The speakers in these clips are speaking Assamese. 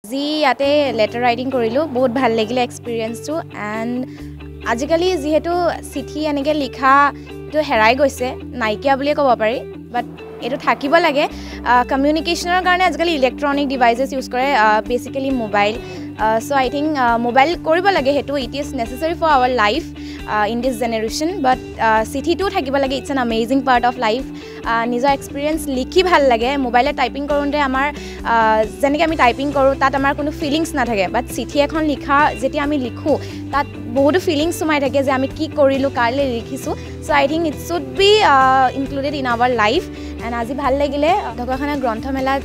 আজি ইয়াতে লেটাৰ ৰাইটিং কৰিলোঁ, বহুত ভাল লাগিলে এক্সপিৰিয়েঞ্চটো। এণ্ড আজিকালি যিহেতু চিঠি এনেকৈ লিখাটো হেৰাই গৈছে, নাইকিয়া বুলিয়ে ক'ব পাৰি, বাট এইটো থাকিব লাগে। কমিউনিকেশ্যনৰ কাৰণে আজিকালি ইলেক্ট্ৰনিক ডিভাইচেছ ইউজ কৰে, basically mobile. So I think mobile কৰিব লাগে, সেইটো it is necessary for our life in this generation, but চিঠিটোও থাকিব লাগে। It's an amazing part of life. নিজৰ এক্সপিৰিয়েঞ্চ লিখি ভাল লাগে। মোবাইলত টাইপিং কৰোঁতে আমাৰ যেনেকৈ আমি টাইপিং কৰোঁ তাত আমাৰ কোনো ফিলিংছ নাথাকে, বাট চিঠি এখন লিখা যেতিয়া আমি লিখোঁ তাত বহুতো ফিলিংছ সোমাই থাকে যে আমি কি কৰিলোঁ, কালৈ লিখিছোঁ। So I think it should be included in our life. And আজি ভাল লাগিলে ঢকুৱাখানা গ্ৰন্থমেলাত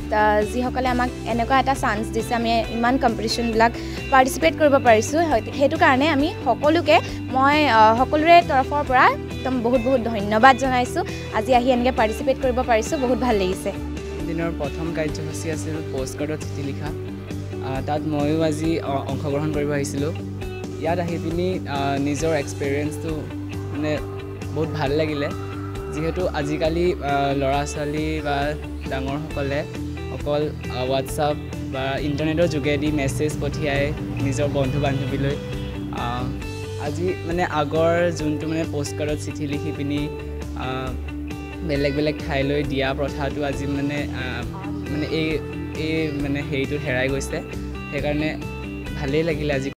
যিসকলে আমাক এনেকুৱা এটা চান্স দিছে, আমি ইমান কম্পিটিশ্যনবিলাক পাৰ্টিচিপেট কৰিব পাৰিছোঁ, সেইটো কাৰণে আমি সকলোকে মই সকলোৰে তৰফৰ পৰা একদম বহুত বহুত ধন্যবাদ জনাইছোঁ। আজি আহি এনেকৈ পাৰ্টিচিপেট কৰিব পাৰিছোঁ, বহুত ভাল লাগিছে। দিনৰ প্ৰথম কাৰ্যসূচী আছিল প'ষ্ট কাৰ্ডত চিঠি লিখা। তাত ময়ো আজি অংশগ্ৰহণ কৰিব আহিছিলোঁ। ইয়াত আহি পিনি নিজৰ এক্সপেৰিয়েঞ্চটো মানে বহুত ভাল লাগিলে, যিহেতু আজিকালি ল'ৰা ছোৱালী বা ডাঙৰসকলে অকল হোৱাটছআপ বা ইণ্টাৰনেটৰ যোগেদি মেছেজ পঠিয়াই নিজৰ বন্ধু বান্ধৱীলৈ। আজি মানে আগৰ যোনটো মানে প'ষ্ট কাৰ্ডত চিঠি লিখি পিনি বেলেগ বেলেগ ঠাইলৈ দিয়া প্ৰথাটো আজি মানে মানে এই এই মানে হেৰিটোত হেৰাই গৈছে, সেইকাৰণে ভালেই লাগিলে আজি।